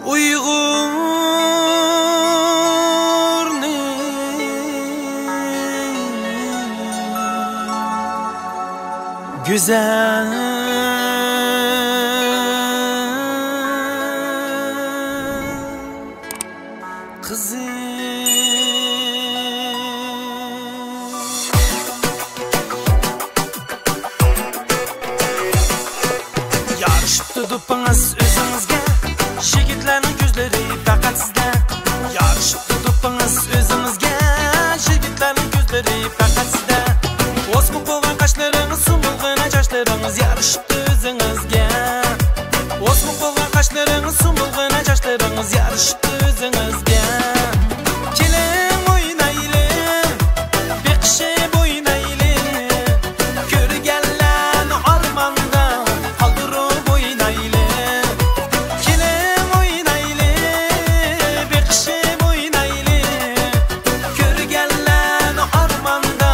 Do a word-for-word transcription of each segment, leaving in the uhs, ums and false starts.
ئۇيغۇرنىڭ گۈزەل قىزى. يارىشىپتۇ دوپپىڭىز ئۆزىڭىزگە، يىگىتلەرنىڭ كۆزلىرى پەقەت سىزدە. يارىشىپتۇ دوپپىڭىز ئۆزىڭىزگە، يىگىتلەرنىڭ كۆزلىرى پەقەت سىزدە. ئوسما بولغان قاشلىرىڭىز، سۇمبۇلغىنا چاچلىرىڭىز يارىشىپتۇ ئۆزىڭىزگە. ئوسما بولغان قاشلىرىڭىز، سۇمبۇلغىنا چاچلىرىڭىز يارىشىپتۇ ئۆزىڭىزگە. كېلىڭ ئوينايلى، بېقىشىپ ئوينايلى، كۆرگەنلەرنى ئارماندا قالدۇرۇپ ئوينايلى. كېلىڭ ئوينايلى، بېقىشىپ ئوينايلى، كۆرگەنلەرنى ئارماندا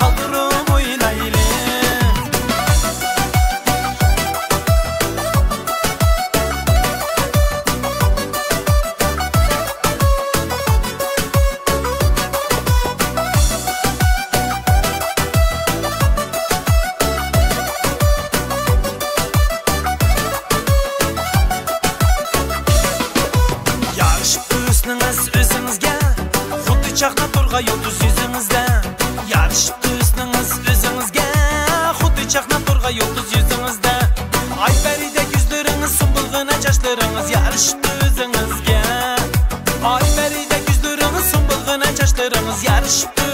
قالدۇرۇپ ئوينايلى. يارىشىپتۇ ھۆسنىڭىز ئۆزىڭىزگە، خۇددى چاقناپ تۇرغان يۇلتۇز يۈزىڭىزدە. يارىشىپتۇ ھۆسنىڭىز ئۆزىڭىزگە، خۇددى چاقناپ تۇرغان يۇلتۇز يۈزىڭىزدە. ئاي پەرىدەك يۈزلىرىڭىز، سۇمبۇلغىنا چاچلىرىڭىز يارىشىپتۇ ئۆزىڭىزگە. ئاي پەرىدەك يۈزلىرىڭىز، سۇمبۇلغىنا چاچلىرىڭىز يارىشىپتۇ